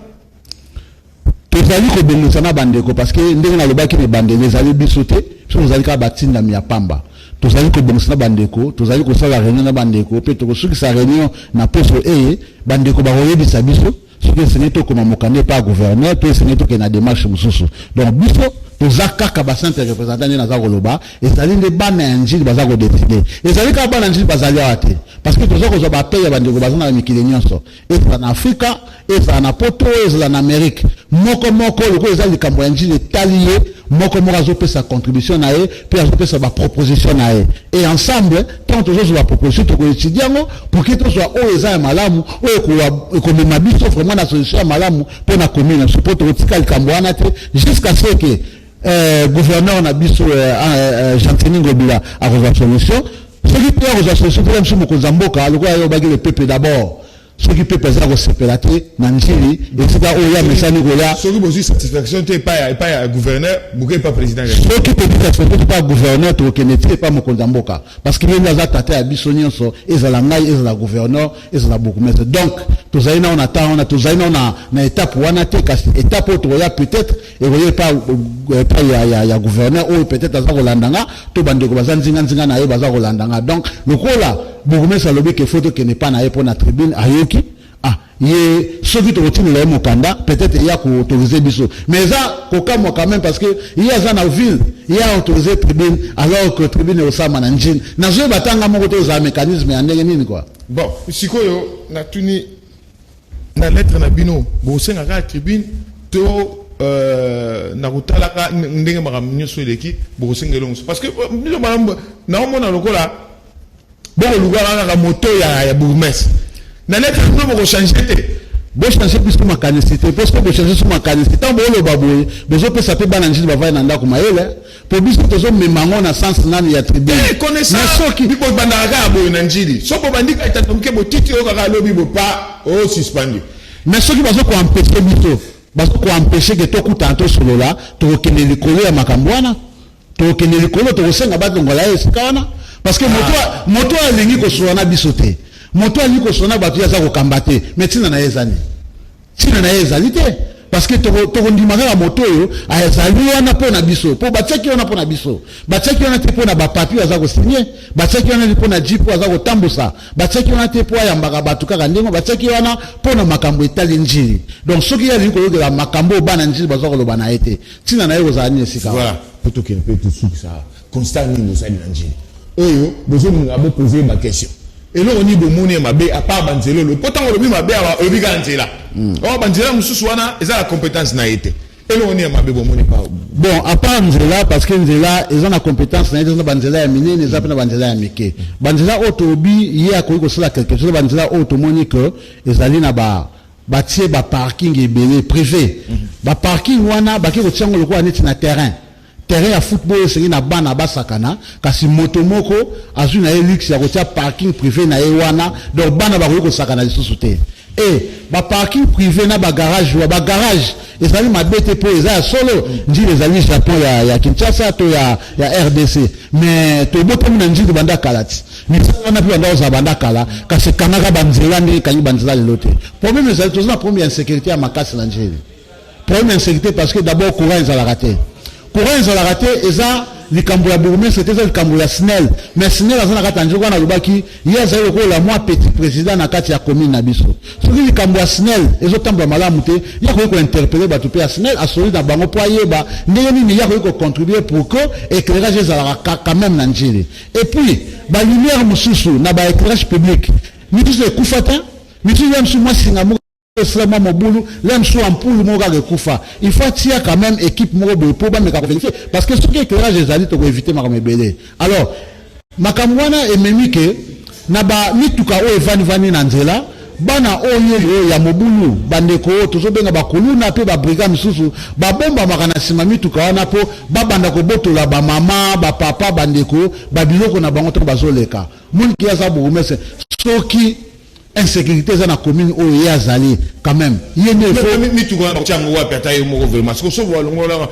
Tozali kobongisa na bandeko, parce que ndenge nalobaki na ebandeli, ezali biso te, biso tozali kaka batindami ya pamba. Tozali kobongisa na bandeko, tozali kosala réunion na bandeko, mpe tokosukisa réunion na poso eye. Bandeko bakoyebisa biso soki esengeli tokoma mokanda epa ya gouverneur to esengeli tokende na démarche mosusu. Donc biso toza kaka basimple représentant. Nde naza koloba, ezali nde bana ya Njili baza kodécider. Ezali kaka bana ya Njili bazali awa te, parce que toza kozwa baappel ya bandeko baza na mikili nyonso, ezala na Afrika, ezala na Poto, ezala na Amérique. Moko moko, lokola eza likambo ya Njili, etali ye, moko moko azopesa contribution na ye mpe azopesa baproposition na ye. Et ensemble, ntango tozozwa baproposition, tokoétudier yango pour que tozwa oyo eza ya malamu, oyo ekomema biso vraiment na solution ya malamu mpo na commune na biso, mpo tokotika likambo wana te jusqu'à ce que gouverneur na biso Gentiny Ngobila akozwa solution. Soki mpe akozwa solution te, biso mokonzi ya mboka, lokola ayobaki le peuple d'abord, soki peuple aza kosepela te na Njili, esika oyo amesani koya. Soki bozwi satisfaction te epai ya gouverneur, boke epa président? Soki tozwi satisfaction te epai ya gouverneur, tokokende te epai mokonzi ya mboka, parce que ye nde aza tata ya biso nyonso, ezala ngai, ezala gouverneur, ezala bourgmestre. Donc tozali nao na temps wana, tozali nao na étape wana te. Kasi étape oyo tokoya, peut-être ekoya epai ya gouverneur oyo peut-être aza kolanda nga, to bandeko baza nzinga-nzinga na ye baza kolanda nga. Donc lokola bourgmestre alobi ke faut tokende epai na ye mpo na tribune, ayoki, ah, ye soki tokotindela ye mokanda, peut-être ye akoautoriser biso. Mais eza kokamwa quand même, parce que ye aza na ville, ye aautoriser tribune, alors que tribune ekosalama na Njili. Nazoyeba tanga moko te ozala mécanisme ya ndenge nini, quoi. Bon, sikoyo natuni, na lettre na bino bosengaka tribune to na kotalaka ndenge makambo nyonso eleki, bokosenga elongo? Parce que biso naomona lokola bokolukaka kaka moto ya bourgmestre. Na lettre bino bokochanger te? Bochanger biso makanisi te, mpo soki bochanger biso makanisi, ntango booloba boye, bozopesa mpe bana Njili bavai na ndako mayele, mpo biso tozomema yango na sens nani ya tribune. Soki bobandaka kaka boye na Njili, so bobandi kaka etando moke, botiti oyo kaka alobi bopa osuspendu. Mais soki bazokoempêcher biso, bazokoempêcher ke tokutana, tosolola, tokokende likolo ya makambo wana, tokokende likolo, tokosenga balongola ye esika wana, parce que moto alingi kosolola na biso te, moto alingi kosolola na bato, ye aza kokamba te. Mais ntina na ye eza nini? Ntina na ye ezali te, parce que tokondima kaka moto oyo azali wana mpo na biso, mpo batiaki wana mpo na biso. Batiaki wana te mpo na bapapier aza kosigner, batiaki wana te mpo na jeep aza kotambusa, batiaki wana te mpo ayambaka bato kaka ndenge. Batiaki wana mpo na makambo etali Njili. Donc soki ye alingi koyokela makambo oyo bana Njili baza koloba na ye te, ntina na ye kozala nini esika? Voilà, po tokende mpe tosukisa. Constat nini bosali na Njili oyo bozolinga bopose baquestion? Eloko nini bomoni ya mabe à part banzela? Olobi, mpo ntango olobi mabe awa, olobi kaka nzela oyo. Banzela mosusu wana eza na compétence na ye te. Eloko nini ya mabe bomoni pa? Bon, à part nzela, parce que nzela eza na compétence na ye te. Eza na banzela ya minene, eza mpe na banzela ya mike. Banzela oyo tobi ye akoki kosala quelque chose, banzela oyo tomoni ke ezali na ba Batie baparking ebele privé. Baparking wana bake kotia yango lokola neti na terrain ya football, esengi na bana basakana, kasi moto moko azwi na ye luxe ya kotia parking privé na ye wana. Donc bana bakoki kosakana lisusu te. E baparking privé na bagarage wa bagarage ezali mabe te, mpo eza ya solo. Njili ezali Japon ya Kinshasa to ya RDC, mais tobotami na Njili banda kala ti misala wana mpe banda kozala banda kala, kasi ekangaka banzela ndenge ekangi banzela lelo te. Problème ezali, toza na problème ya insécurité ya makasi na Njili. Problème ya insécurité parce que d'abord courant ezalaka te. Courant ezalaka te, eza likambo ya bourgmestre te, eza likambo ya SNEL. Mais SNEL aza na kati ya Njili wana, alobaki ye azali lokola mwa petit président na kati ya commune na biso. Soki likambo ya SNEL ezotambola malamu te, ye akoki kointerpeller bato mpe ya SNEL, asoli na bango mpo ayeba ndenge nini ye akoki kocontribuer pour que éclairage ezalaka quand même na Njili. Et puis balumière mosusu na baéclairage public misusu ekufa te, misusu ya mosusu mwa singa moko esala mwa mobulu, la mosusu ampoule moko kaka ekufa. Il faut atia quand même équipe moko boye mpo bameka kovérifier, parce que soki éclairage ezali, tokoéviter makambo ebele. Alors makambo wana ememi ke na bamituka oyo evandivandi na nzela, bana oyo ya mobulu, bandeko oyo tozobenga bakuluna mpe babrigade misusu, babombamaka na nsima mituka wana mpo babanda kobotola bamama, bapapa, bandeko, babiloko na bango ntango bazoleka. Moniki aza bourgmestre, soki insécurité eza na commune oyo ye azali, quand même ye nde faut mituka wana bakotia yango wapi? Ata ye moko vraiment, siko so balongola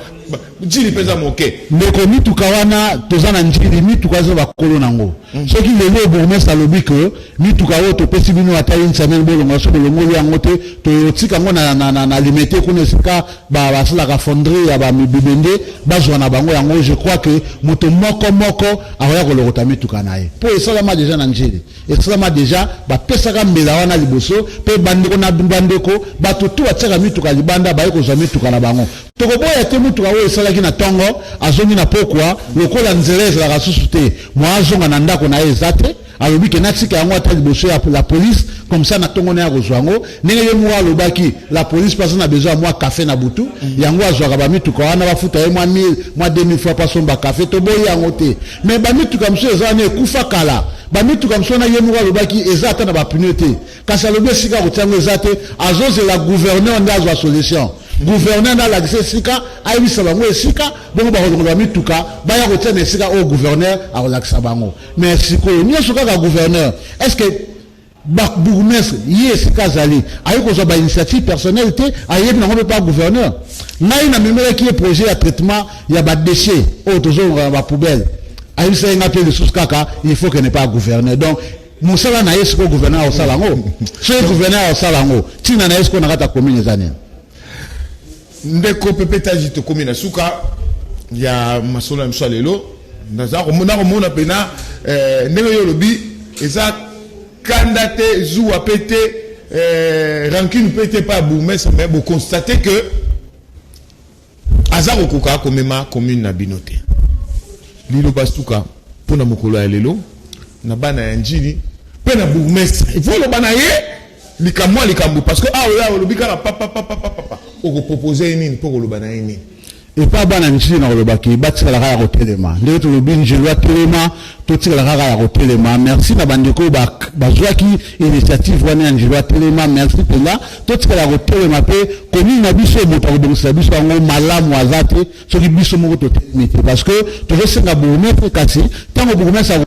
Njili mpe eza moke. Ndeko, mituka wana toza na Njili, mituka eza bakolo nango. Soki lelo bourgmestre alobi ke mituka oyo topesi bino ata une semaine, bolongola, soki bolongoli yango te, totika yango na Limete kuna, esika basalaka fonderie ya bamibibende, bazwa na bango yango. Je crois que moto moko moko akoya kolokota mituka na ye, mpo esalama déjà na Njili, esalama déjà. Bapesaka mbela wana liboso mpe bandeko na bandeko, bato tu batiaka mituka libanda, baye kozwa mituka na bango. Tokoboya te, mutuka oyo esalaki na ntongo, azongi na pokwa, lokola nzela ezalaka susu te, mwa azonga na ndako na ye eza te, alobi ke natika yango ata liboso ya la police, comme ça na ntongo na ya kozwa yango. Ndenge ye moko alobaki, la police mpe aza na besoin ya mwa café na butu, yango azwaka bamituka wana, bafuta ye mwa 1000, mwa 2000 fois pasomba café. Toboyi yango te, mais bamituka mosusu eza wana ekufa kala. Bamituka mosusu wana, ye moko alobaki eza ata na bapneu te, kasi alobi esika kotia yango eza te, azozela gouverneur nde azwa solution. Gouverneur nde alakisa esika, ayebisa bango esika bongo bakolongola bamituka, baya kotia na esika oyo gouverneur akolakisa bango. Mais sikoyo nyonso kaka gouverneur. Est ce que bourgmestre ye esika azali aye kozwa bainitiative personnelle te? Ayebi nango mpe pa gouverneur. Ngai namemelaki ye projet ya traitement ya badéchet oyo tozolonga na bapoubelle, ayebisaki nga mpe lisusu kaka il faut que n'est pas gouverneur. Donc mosala na ye sikoyo, gouverneur akosala yango. Soki gouverneur akosala yango, ntina na ye sikoyo na kati ya commune eza nini? Ndeko Pepe Taji, tokomi na suka ya masolo ya biso ya lelo. Naza komona mpena ndenge oyo olobi, eza kanda te, zuwa mpe te, rancune mpe te pa ya bourgmestre, mais boconstate que aza kokoka komema commune na bino te. Liloba suka mpona mokolo ya lelo na bana ya Njili mpe na bourgmestre, il faut oloba na ye likambo ya likambo, parce que awa oyo olobi kaka papapapapapa, okopropose ye nini mpo koloba na ye nini? Epa bana Njili, na kolobaki batikala kaka ya kotelema. Ndenge tolobi Njili atelema, totikala kaka ya kotelema. Merci na bandeko oyo bazwaki initiative wana ya Njili atelema. Merci mpenza. Totikala ya kotelema mpe commune na biso, moto akobongisela biso yango malamu aza te soki biso moko totelemi te, parce que tozosenga bourgmestre, kasi ntango bourgmestre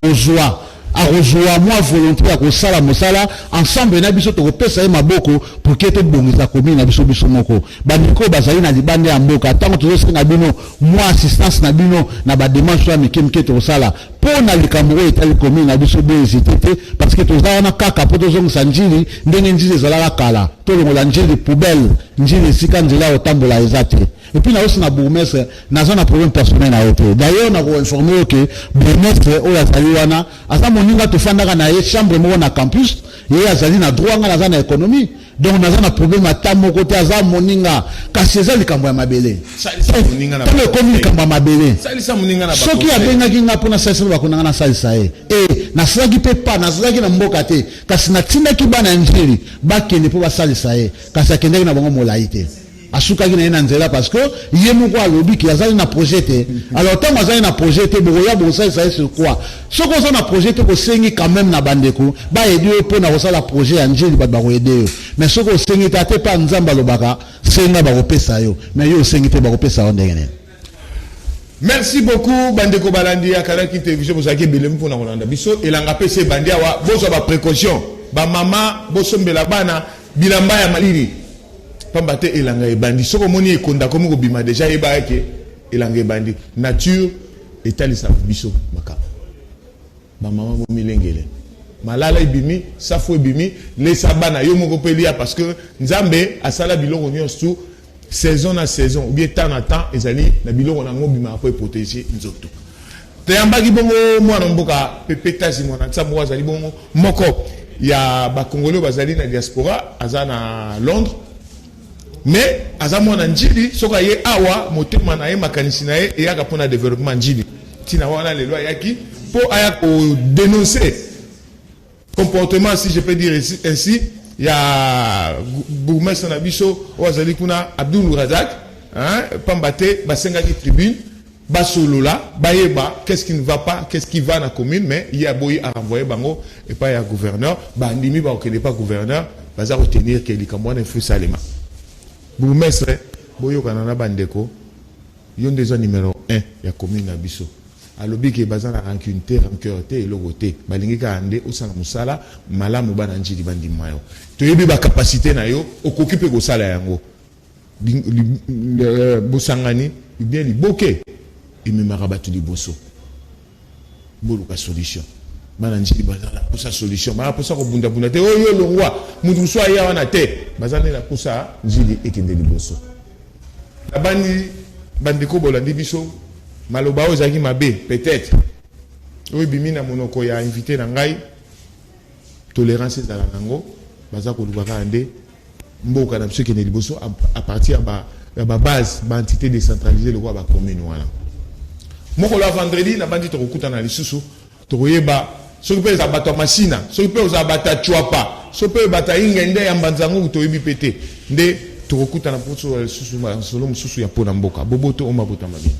akozwa mwa volonté ya kosala mosala ensemble na biso, tokopesa ye maboko pour que tobongisa commune na biso, biso moko. Bandeko bazali na libanda ya mboka, ntango tozosenga bino mwa assistance na bino na badémarche ya mike mike tokosala mpo na likambo oyo etali commune na biso, bohésite te, parce que toza wana kaka mpo tozongisa Njili ndenge Njili ezalaka kala, tolongola Njili poubelle, Njili esika nzela ya kotambola eza te. Et puis naosi na bourgmestre, naza na problème personnel na ye te. D'ailleurs nakoinforme yo ke bourgmestre oyo azali wana aza moninga, tofandaka na ye chambre moko na campus. Ye azali na droit, nga naza na économie, donc naza na problème ata moko te. Aza moninga, kasi eza likambo ya mabele. Ntango ekomi likambo ya mabele, soki abengaki nga mpo nasalisa bakona, nga nasalisa ye. E nasalaki mpe pa nazalaki na mboka te, kasi natindaki bana ya Njili bakende mpo basalisa ye, kasi akendaki na bango molai te. Asukaki na ye na nzela parce que ye moko alobi ke azali na projet te. Alors ntango azali na projet te, bokoya bokosalisa ye sur quoi? Soki oza na projet te, kosengi quand même na bandeko baaider yo mpo na kosala projet ya Njili, bato bakoaider yo. Mais soki osengi te, ate mpa Nzambe alobaka senga, bakopesa yo, mais yo osengi te, bakopesa yo ndenge nini? Merci beaucoup, bandeko balandi ya Canal Kin Télévision. Bozalaki ebele mpona kolanda biso. Elanga mpe se ebandi awa, bozwa baprécaution. Bamama, bosombela bana bilamba ya malili, pamba te elanga ebandi. Soki omoni ekonda komi kobima déjà, yeba eke elanga ebandi. Nature etalisaka biso makambo. Bamama, bomilengele. Malala ebimi, safu ebimi, lesa bana, yo moko mpe lia, parce que Nzambe asala biloko nyonso tu saison na saison, ou bien temps na temps, ezali na biloko nango bimaka mpo eprotéger nzoto. Toyambaki bongo mwana mboka Pepe Tasi Mwana Nsambo, azali bongo moko ya bakongoli oyo bazali na diaspora, aza na Londres, mais aza mwana Njili. Soki aye awa, motema na ye, makanisi na ye eyaka mpona développement Njili. Ntina wana lelo ayaki mpo aya kodénoncer comportement, si je peux dire ainsi, ya bourgmestre na biso oyo azali kuna, Abdul Razak, hein, pamba te basengaki tribune, basolola, bayeba qu'est-ce qui ne va pas, qu'est-ce qui va na commune. Mais ye aboyi, arenvoyer bango epai ya gouverneur. Bandimi bakokende pa gouverneur, baza kotenir ke likambo wana efu esalema. Bourgmestre, boyokana na bandeko. Yo nde eza numéro 1 ya commune na biso. Alobi ke baza na rancune te, rancœur te, eloko te. Balingi kaka nde osala mosala malamu, bana Njili bandima yo. Toyebi bacapacité na yo, okoki mpe kosala yango. Bosangani bien, liboke ememaka bato liboso. Boluka solution. Bana Njili baza na posa solution, bana posa kobundabunda te. Oyo longwa, moto mosusu aya wana te. Baza nde na posa Njili ekende liboso. Nabandi, bandeko bolandi biso, maloba oyo ezalaki mabe peut-être oyo ebimi na monoko ya invité na ngai, tolérance ezala nango. Baza koluka kaka nde mboka na biso ekende liboso à partir ya babase, baentité décentralisée lokola bacommune wana. Mokolo ya vendredi, nabandi, tokokutana lisusu, tokoyeba soki mpe eza bato ya Masina, soki mpe ozala bato ya Tshuapa, soki mpe bato ya Ingende ya Mbanzango, toyebi mpe te. Nde tokokutana mpo lisusu masolo mosusu ya mpona mboka. Boboto o mabota mabino.